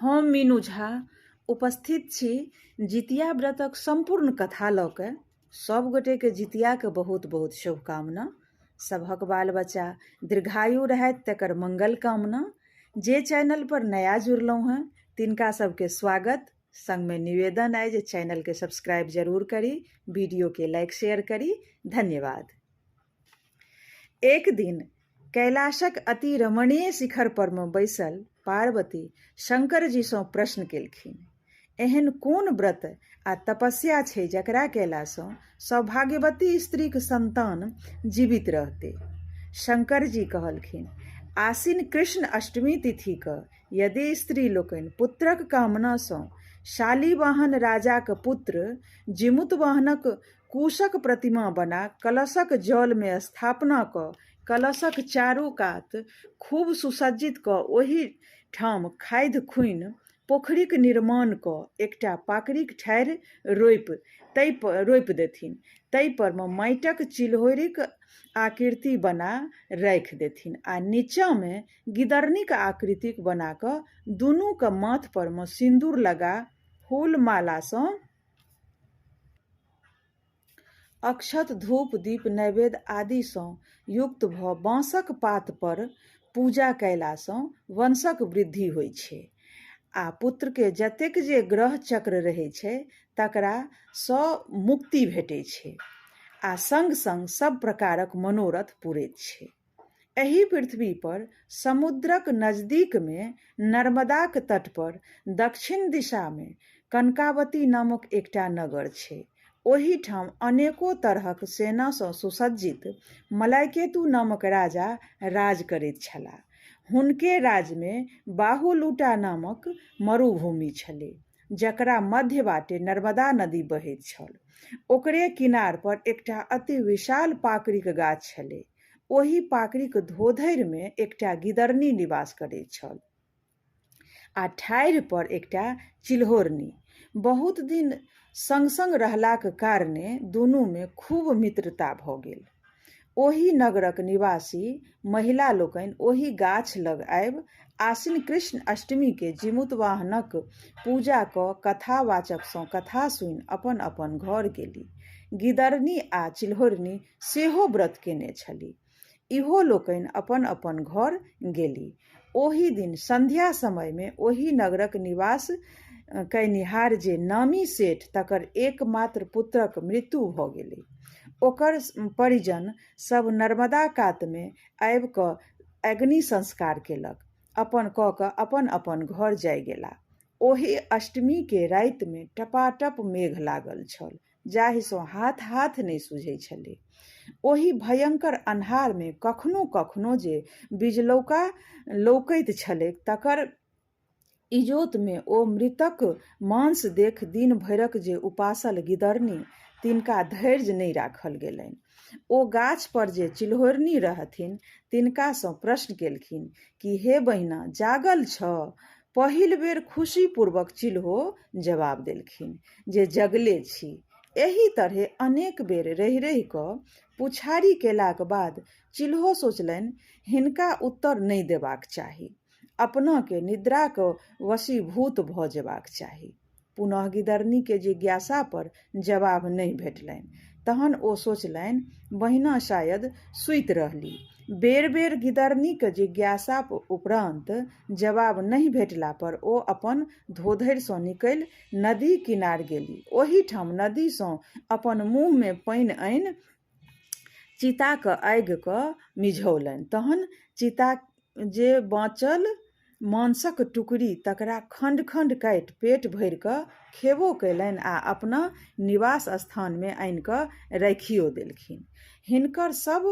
हम मीनू झा उपस्थित छी जितिया व्रतक सम्पूर्ण कथा लऽ कऽ। सब गोटेके जितियाके बहुत बहुत शुभकामना। सभक बाल बच्चा दीर्घायु रहथि तकर मंगल कामना। जे चैनल पर नया जुड़लहुँ हेँ तिनका सबके स्वागत, संगमे निवेदन अइ जे चैनलके सब्सक्राइब जरूर करी, वीडियोके लाइक शेयर करी। धन्यवाद। एक दिन कैलाशक अति रमणीय शिखर पर मे बैसल पार्वती शंकर जी सँ प्रश्न केलखिन, एहन कोन व्रत आ तपस्या छै जकरा केला सँ सौभाग्यवती स्त्रीक संतान जीवित रहतै? शंकर जी कहलखिन, आसिन कृष्ण अष्टमी तिथि क यदि स्त्री लोकनि पुत्रक कामना सँ शालिवाहन राजाक पुत्र जिमुतवाहनक कुशक प्रतिमा बना कलशक जलमे स्थापना कऽ कलशक चारू कात खूब सुसज्जित कऽ ओहि ठाम खाधि खुनि पोखरिक निर्माण कऽ एकटा पाकड़िक ठाढ़ि रोपि ताहि पर रोपि देथिन। ताहि परमे माटिक चिल्होरिक आकृति बना राखि देथिन आ नीचाँमे गिदरनीक आकृतिक बना कऽ दुनूक माथ परमे सिन्दूर लगा फूल मालासँ अक्षत, धूप, दीप, नैवेद्य आदिसँ युक्त भऽ बाँसक पातपर पूजा कयलासँ वंशक वृद्धि होइ छै आ पुत्रके जतेक जे ग्रह चक्र रहै छै तकरासँ मुक्ति भेटै छै आ सङ्ग-सङ्ग सभ प्रकारक मनोरथ पुरैत छै। एहि पृथ्वी पर समुद्रक नजदीक मे नर्मदाक तट पर दक्षिण दिशा मे कनकावती नामक एकटा नगर छै। ओहि ठाम अनेको तरहक सेना सँ सुसज्जित मलयकेतु नामक राजा राज करैत छलाह। हुनके राज मे बाहुलूटा नामक मरुभूमि छलै, जकरा मध्य बाटे नर्मदा नदी बहैत छल। ओकरे किनार पर एकटा अति विशाल पाकड़िक गाछ छलै। ओहि पाकड़िक धोधरि मे एकटा गिदरनी निवास करैत छल आ ठाढ़ि पर एकटा चिल्होरनी। बहुत दिन संग-संग रहलाक कारणे दुनू मे खूब मित्रता भ गेल। ओहि नगरक निवासी महिला लोकनि ओहि गाछ लग आबि आसिन कृष्ण अष्टमी केँ जिमुतवाहनक पूजा क कथावाचक सँ कथा सुनि अपन-अपन घर गेली। गिदरनी आ चिल्होरनी सेहो व्रत केने छली। इहो लोकनि अपन-अपन घर गेली। ओहि दिन संध्या समय मे ओहि नगरक निवास कयनिहार जे नामी सेठ तकर एकमात्र पुत्रक मृत्यु भ गेलै। ओकर परिजन सभ नर्मदा कात मे आबि क अग्नि संस्कार केलक। अपन क क अपन-अपन घर जाइ गेला। ओहि अष्टमी के राति मे टपाटप मेघ लागल छल। जाहिसँ हाथ-हाथ नहि सुझै छलै। ओहि भयंकर अन्हारमे कखनो-कखनो जे बिजलौका लौकैत छलैक तकर इजोतमे ओ मृतक मांस देखि दिन भरिक जे उपासल गिदरनी तिनका धैर्य नहि राखल गेलनि। ओ गाछ पर जे चिल्होरनी रहथिन तिनकासँ प्रश्न केलखिन कि हे बहिना जागल छह? पहिल बेर खुशीपूर्वक चिल्हो जवाब देलखिन जे जगले छी। एहि तरहे अनेक बेर रहि-रहि कऽ पुछारी केलाक बाद चिल्हो सोचलनि हिनका उत्तर नहि देबाक चाही। अपनाकेँ निद्राक वशीभूत भऽ जेबाक चाही। पुनः गिदरनी के जिज्ञासा पर जवाब नहि भेटलनि। तहन ओ सोचलनि, बहिना शायद सूति रहली। बेर-बेर गिदरनीक जिज्ञासा उपरान्त जवाब नहि भेटला पर ओ अपन धोधरि सँ निकलि नदी किनार गेली। ओहिठाम नदी सँ अपन मुँह मे पानि आनि चिताक आगि कऽ मिझौलनि। तहन चिता जे बाँचल मांसक टुकड़ी तकरा खण्ड-खण्ड काटि पेट भरि कऽ खेबो कयलनि आ अपना निवास स्थानमे आनि कऽ राखियो देलखिन। हिनकर सभ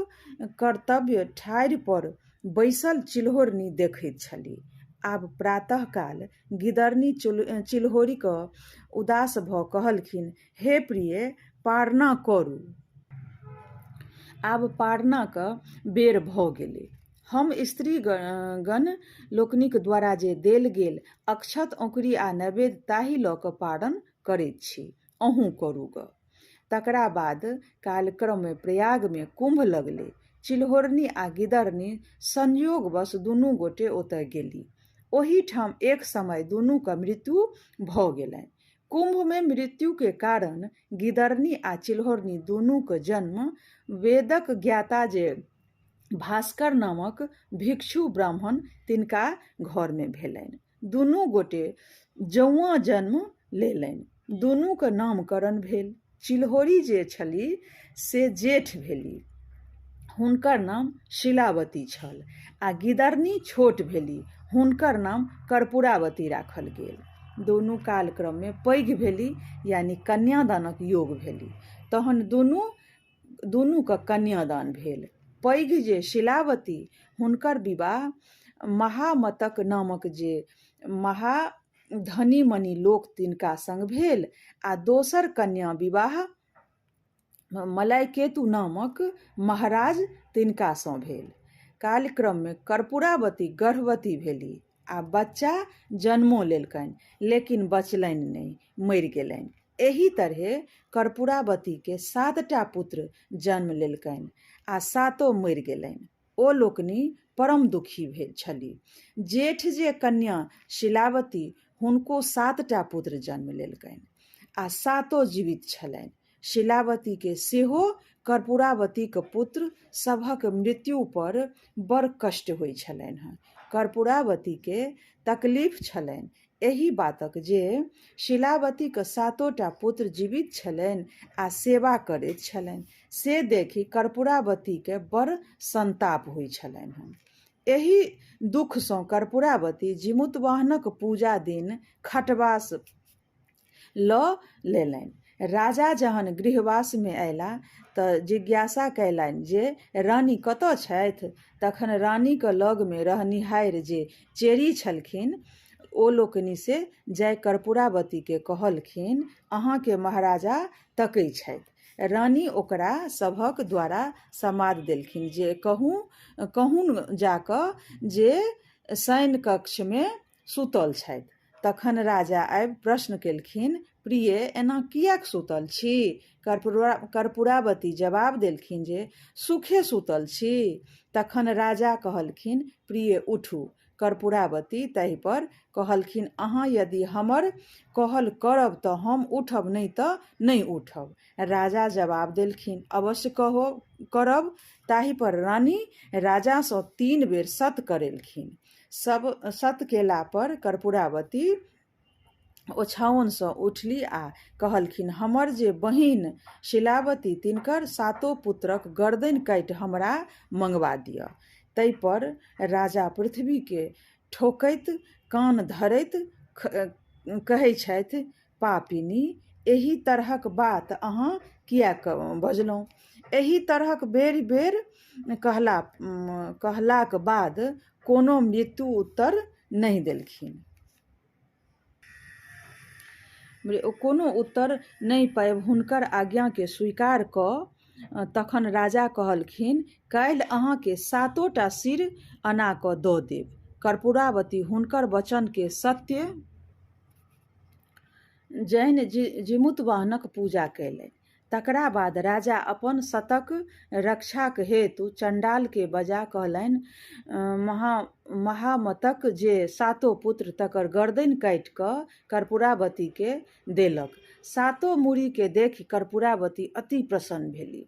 कर्तव्य ठाढ़ि पर बैसल चिल्होरनी देखैत छली। आब प्रातःकाल गिदरनी चिल्होरिकऽ उदास भऽ कहलखिन, हे प्रिय, पारणा करू। आब पारणाक बेर भऽ गेलै। हम स्त्रीगण लोकनिक द्वारा जे देल गेल अक्षत, औंकुरी आ नैवेद्य ताहि लऽ कऽ पारण करैत छी। अहूँ करू गऽ। तकरा बाद कालक्रमे प्रयागमे कुम्भ लगलै। चिल्होरनी आ गिदरनी संयोगवश दुनू गोटे ओतय गेली। ओहिठाम एक समय दुनूक मृत्यु भऽ गेलनि। कुम्भमे मृत्युके कारण गिदरनी आ चिल्होरनी दुनूक जन्म वेदक ज्ञाता जे भास्कर नामक भिक्षु ब्राह्मण तिनका घरमे भेलनि। दुनू गोटे जौआँ जन्म लेलनि। दुनूक नामकरण भेल। चिल्होरी जे छली से जेठ भेली, हुनकर नाम शिलावती छल आ गिदरनी छोट भेली, हुनकर नाम कर्पूरावती राखल गेल। दुनू कालक्रममे पैघ भेली, यानी कन्यादानक योग भेली। तहन दुनूके कन्यादान भेल। पैघ जे शिलावती, हुनकर विवाह महामतक नामक जे महा धनी मनी लोक तिनका संग भेल आ दोसर कन्या विवाह मलयकेतु नामक महाराज तिनकासँ भेल। कालक्रममे कर्पूरावती गर्भवती भेली आ बच्चा जन्मो लेलकनि, लेकिन बचलनि नहि, मरि गेलनि। एहि तरहे कर्पूरावतीके 7टा पुत्र जन्म लेलकनि आ सातो मरि गेलनि। ओ लोकनि परम दुखी भेल छली। जेठ जे कन्या शिलावती, हुनको 7टा पुत्र जन्म लेलकनि आ सातो जीवित छलनि। शिलावतीके सेहो कर्पूरावतीक पुत्र सभक मृत्यु पर बड़ कष्ट होइ छलनि हँ। कर्पूरावतीके तकलीफ छलनि एहि बातक जे शिलावतीक सातोटा पुत्र जीवित छलनि आ सेवा करैत छलनि, से देखि कर्पूरावतीके बड़ संताप होइ छलनि हँ। एहि दुखसँ कर्पूरावती जिमुतवाहनक पूजा दिन खटवास लऽ लेलनि। राजा जहन गृहवासमे अयला तऽ जिज्ञासा कयलनि जे रानी कतऽ छथि? तखन रानीक लगमे रहनिहारि जे चेरी छलखिन ओ लोकनि से जाय कर्पूरावतीके कहलखिन, अहाँके महाराजा तकै छथि। रानी ओकरा सभक द्वारा समाद देलखिन जे कहून जा कऽ जे शयन कक्षमे सुतल छथि। तखन राजा आबि प्रश्न केलखिन, प्रिय, एना किएक सुतल छी? कर्पूरावती जवाब देलखिन जे सुखे सुतल छी। तखन राजा कहलखिन, प्रिय उठू। कर्पूरावती ताहि पर कहलखिन, अहाँ यदि हमर कहल करब तऽ हम उठब, नहि तऽ नहि उठब। राजा जवाब देलखिन, अवश्य कहो करब। ताहि पर रानी राजासँ 3 बेर सत करेलखिन। सब सत केला पर कर्पूरावती ओछाओनसँ उठली आ कहलखिन, हमर जे बहिन शिलावती तिनकर सातो पुत्रक गर्दनि काटि हमरा मंगवा दिअ। ताहि पर राजा पृथ्वीके ठोकैत कान धरैत कहै छथि, पापिनी, एहि तरहक बात अहाँ किएक बजलहुँ? एहि तरहक बेर बेर कहलाक बाद कोनो मृत्यु उत्तर नहि देलखिन। कोनो उत्तर नहि पाबि हुनकर आज्ञाके स्वीकार कऽ तखन राजा कहलखिन, काल्हि अहाँके सातोटा सिर अना कऽ दऽ देब। कर्पूरावती हुनकर वचनके सत्य जैन जिमुतवाहनक पूजा कयलनि। तकरा बाद राजा अपन शतक रक्षाक हेतु चण्डालके बजा कहलनि, महामतक जे सातो पुत्र तकर गर्दनि काटि कऽ कर्पूरावतीके देलक। सातो मूड़ीके देखि कर्पूरावती अति प्रसन्न भेली।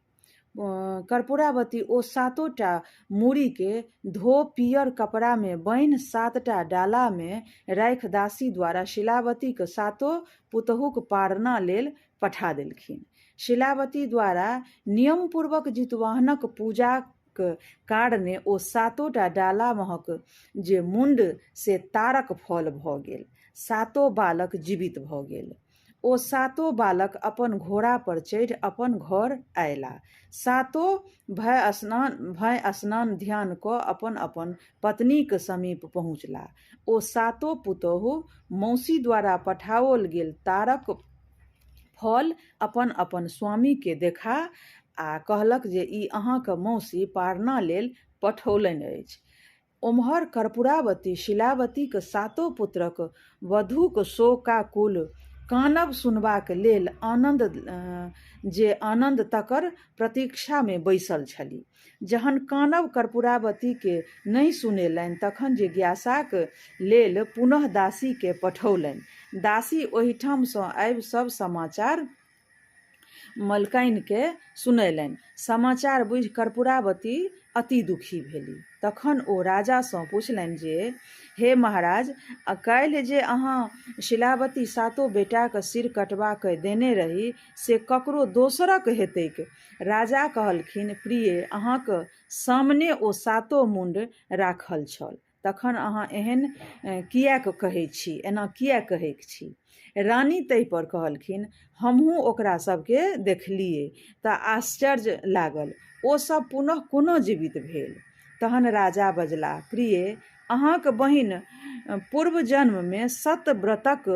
कर्पूरावती ओ सातोटा मूड़ीके धो पियर कपड़ामे बान्हि 7टा डालामे राखि दासी द्वारा शिलावतीक सातो पुतहुक पारणा लेल पठा देलखिन। शिलावती द्वारा नियमपूर्वक जितवाहनक पूजाक कारणे ओ सातोटा डाला महक जे मुण्ड से तारक फल भऽ गेल। सातो बालक जीवित भऽ गेल। ओ सातो बालक अपन घोड़ा पर चढ़ि अपन घर अयला। सातो भय स्नान ध्यान कऽ अपन अपन पत्नीक समीप पहुँचला। ओ सातो पुतोहु मौसी द्वारा पठाओल गेल तारक फल अपन अपन स्वामीके देखा आ कहलक जे ई अहाँके मौसी पारणा लेल पठौलनि अछि। ओम्हर कर्पूरावती शिलावतीक सातो पुत्रक वधूक शोकाकुल कानब सुनबाक लेल आनन्द जे आनन्द तकर प्रतीक्षामे बैसल छली। जहन कानब कर्पूरावतीकेँ नहि सुनेलनि तखन जिज्ञासाक लेल पुनः दासीकेँ पठौलनि। दासी ओहिठामसँ आबि सभ समाचार मलकाइनकेँ सुनेलनि। समाचार बुझि कर्पूरावती अति दुखी भेली। तखन ओ राजासँ पुछलनि जे हे महाराज, काल्हि जे अहाँ शिलावती सातो बेटाक सिर कटबा कए देने रही से ककरो दोसरक हेतैक? राजा कहलखिन, प्रिये, अहाँक सामने ओ सातो मुण्ड राखल छल। तखन अहाँ एहन किएक कहै छी? एना किएक कहैक छी? रानी ताहिपर कहलखिन, हमहूँ ओकरा सभकेँ देखलिऐ तँ आश्चर्य लागल। ओ सभ पुनः कोना जीवित भेल? तहन राजा बजलाह, प्रिये, अहाँक बहिन पूर्वजन्ममे सत व्रतक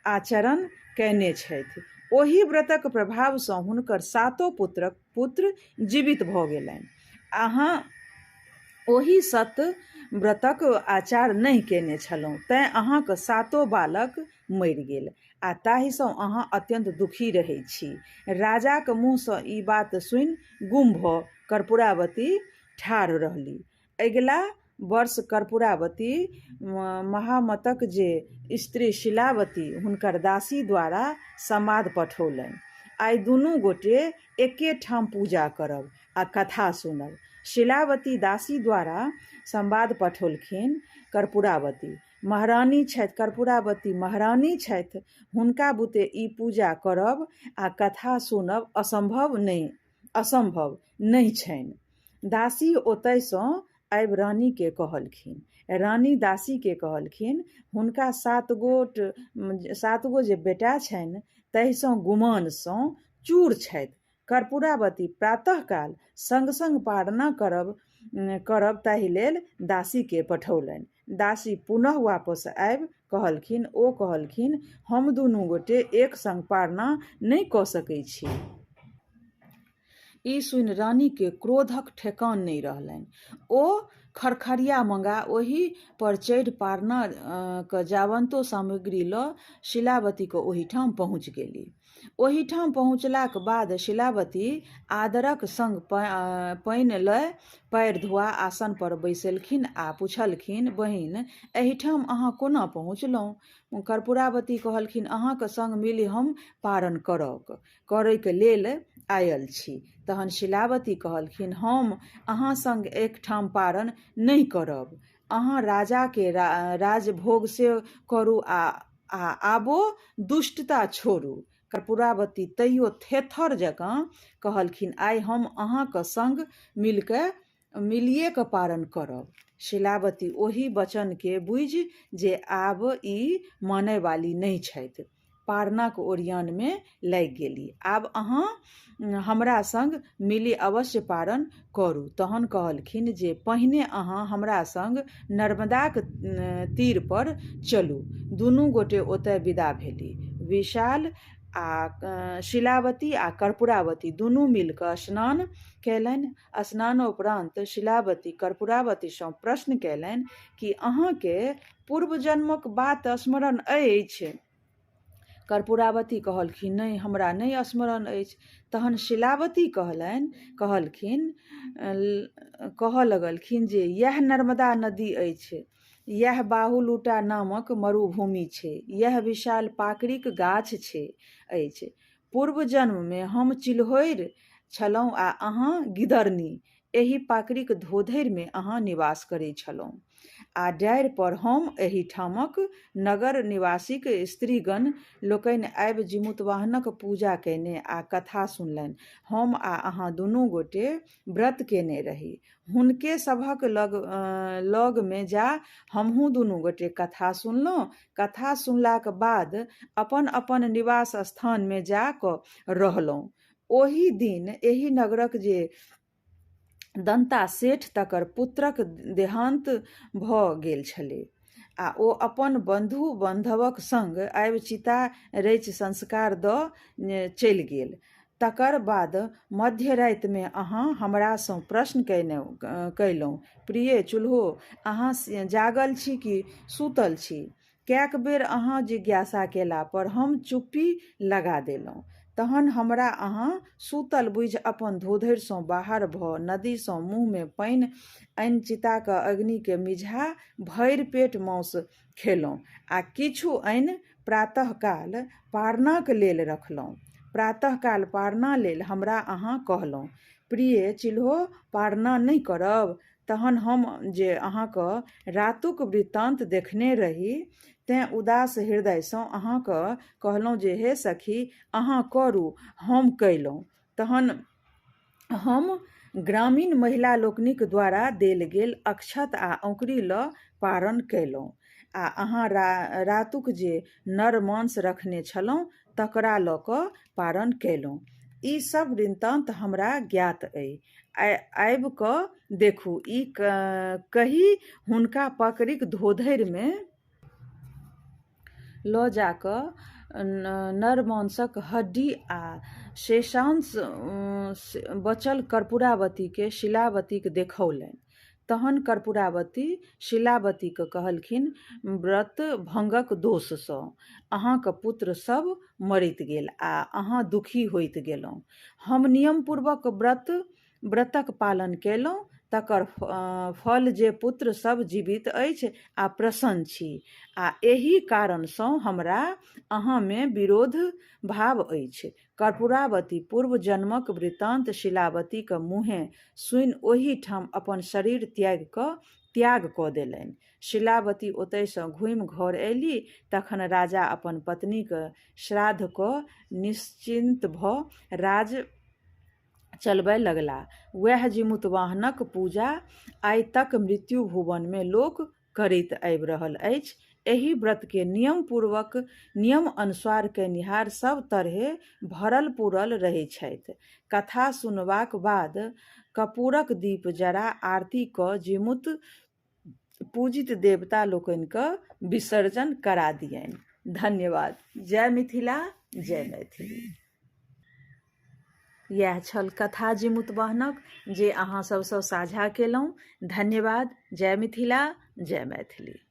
आचरण कयने छथि। ओही व्रतक प्रभावसँ हुनकर सातो पुत्रक पुत्र जीवित भऽ गेलनि। अहाँ ओहि सत व्रतक आचार नहि कयने छलहुँ तेँ अहाँक सातो बालक मरि गेल आ ताहिसँ अहाँ अत्यन्त दुखी रहैत छी। राजाक मुँहसँ ई बात सुनि गुम भऽ कर्पूरावती ठाढ़ रहली। अगिला वर्ष कर्पूरावती महामतक जे स्त्री शीलावती हुनकर दासी द्वारा समाद पठौलनि। आइ दुनू गोटे एके ठाम पूजा करब आ कथा सुनब। शीलावती दासी द्वारा संवाद पठौलखिन कर्पूरावती महारानी छथि कर्पूरावती महारानी छथि हुनका बुते ई पूजा करब आ कथा सुनब असंभव नहि असंभव नहि छनि। दासी ओतयसँ आबि रानीकेँ कहलखिन। रानी दासीकेँ कहलखिन, हुनका सात गोट सात गो जे बेटा छनि ताहिसँ गुमानसँ चूर छथि। कर्पूरावती प्रातःकाल संग-संग पारणा करब करब ताहि लेल दासीकेँ पठौलनि। दासी पुनः वापस आबि कहलखिन, ओ कहलखिन, हम दुनू गोटे एक संग पारणा नहि कऽ सकै छी। ई सुनि रानीकेँ क्रोधक ठेकान नहि रहलनि। ओ खरखरिया मँगा ओहि पर चढ़ि पारणाक जावन्तो सामग्री लऽ शीलावतीक ओहिठाम पहुँच गेली। ओहिठाम पहुँचलाक बाद शीलावती आदरक संग पानि लए पएर धोआ आसन पर बैसेलखिन आ पुछलखिन, बहिन, एहिठाम अहाँ कोना पहुँचलहुँ? कर्पूरावती कहलखिन, अहाँक संग मिलि हम पारण करैक लेल आयल छी। तहन शीलावती कहलखिन, हम अहाँ संग एकठाम पारण नहि करब। अहाँ राजाकेँ राजभोग से करू आ आ आबो दुष्टता छोड़ू। कर्पूरावती तैयो थेथर जकाँ कहलखिन, आइ हम अहाँक संग मिलिकए मिलिये कऽ पारण करब। शीलावती ओहि वचनकेँ बुझि जे आब ई मानयवाली नहि छथि, पारणाक ओरियानमे लागि गेली। आब अहाँ हमरा संग मिलि अवश्य पारण करू। तहन कहलखिन जे पहिने अहाँ हमरा संग नर्मदाक तीर पर चलू। दुनू गोटे ओतय विदा भेली। विशाल आ शीलावती आ कर्पूरावती दुनू मिलि कऽ स्नान कयलनि। स्नानोपरान्त शीलावती कर्पूरावतीसँ प्रश्न कयलनि, की अहाँकेँ पूर्वजन्मक बात स्मरण अछि? कर्पूरावती कहलखिन, नहि, हमरा नहि स्मरण अछि। तहन शीलावती कहलनि कहलखिन कहऽ लगलखिन जे इएह नर्मदा नदी अछि। इएह बाहुलूटा नामक मरुभूमि छै। इएह विशाल पाकड़िक गाछ छै अछि। पूर्व जन्ममे हम चिल्होरि छलहुँ आ अहाँ गिदरनी। एहि पाकड़िक धोधरिमे अहाँ निवास करै छलहुँ आ डारि पर हम एहिठामक नगर निवासीक स्त्रीगण लोकनि आबि जीमूतवाहनक पूजा कयने आ कथा सुनलनि। हम आ अहाँ दुनू गोटे व्रत कयने रही। हुनके सभक लग लगमे जा हमहूँ दुनू गोटे कथा सुनलहुँ। कथा सुनलाक बाद अपन-अपन निवास स्थानमे जा कऽ रहलहुँ। ओही दिन एहि नगरक जे दन्ता सेठ तकर पुत्रक देहान्त भऽ गेल छलै आ ओ अपन बन्धु-बन्धवक संग आबि चिता रचि संस्कार दऽ चलि गेल। तकर बाद मध्य रातिमे अहाँ हमरासँ प्रश्न कयलहुँ, प्रिय चुल्हो, अहाँ जागल छी कि सूतल छी? कैक बेर अहाँ जिज्ञासा केला पर हम चुप्पी लगा देलहुँ। तहन हमरा अहाँ सूतल बुझि अपन धोधरि सँ बाहर भऽ नदी सँ मुँह मे पानि आनि चिताक अग्नि केँ मिझा भरि पेट माउस खेलहुँ आ किछु आनि प्रातःकाल पारणाक लेल रखलहुँ। प्रातःकाल पारणा लेल हमरा अहाँ कहलहुँ, प्रिये चिल्हो पारणा नहि करब? तहन हम जे अहाँक रातुक वृत्तान्त देखने रही तेँ उदास हृदय सँ अहाँक कहलहुँ जे हे सखी, अहाँ करू, हम कयलहुँ। तहन हम ग्रामीण महिला लोकनिक द्वारा देल गेल अक्षत आ औंकरी लऽ पारण कयलहुँ आ अहाँ रातुक जे नर मांस रखने छलहुँ तकरा लऽ कऽ पारण कयलहुँ। ई सब वृत्तान्त हमरा ज्ञात अइ। आबि कऽ देखू। ई कहि हुनका पकड़िक धोधरिमे लऽ जा कऽ नरमांसक हड्डी आ शेषांश बचल कर्पूरावतीकेँ शीलावतीक देखौलनि। तहन कर्पूरावती शीलावतीकेँ कहलखिन व्रत भंगक दोषसँ अहाँक पुत्र सभ मरैत गेल आ अहाँ दुखी होइत गेलहुँ। हम नियमपूर्वक व्रतक पालन कयलहुँ तकर फल जे पुत्र सभ जीवित अछि आ प्रसन्न छी आ एहि कारणसँ हमरा अहाँमे विरोध भाव अछि। कर्पूरावती पूर्व जन्मक वृत्तान्त शीलावतीक मुँहेँ सुनि ओही ठाम अपन शरीर त्याग कऽ देलनि। शीलावती ओतयसँ घूमि घर अयली तखन राजा अपन पत्नीक श्राद्ध कऽ निश्चिन्त भऽ राज चलबय लगलाह। वएह जीमूतवाहनक पूजा आइ तक मृत्यु भुवनमे लोक करैत आबि रहल अछि। एहि व्रतकेँ नियमपूर्वक नियम अनुसार कयनिहार सभ तरहे भरल-पुरल रहै छथि। कथा सुनबाक बाद कपूरक दीप जरा आरती कऽ जीमूत पूजित देवता लोकनिक विसर्जन करा दियनि। धन्यवाद। जय मिथिला, जय मैथिली। इएह छल कथा जीमूतवाहनक जे अहाँ सभसँ साझा केलहुँ। धन्यवाद। जय मिथिला, जय मैथिली।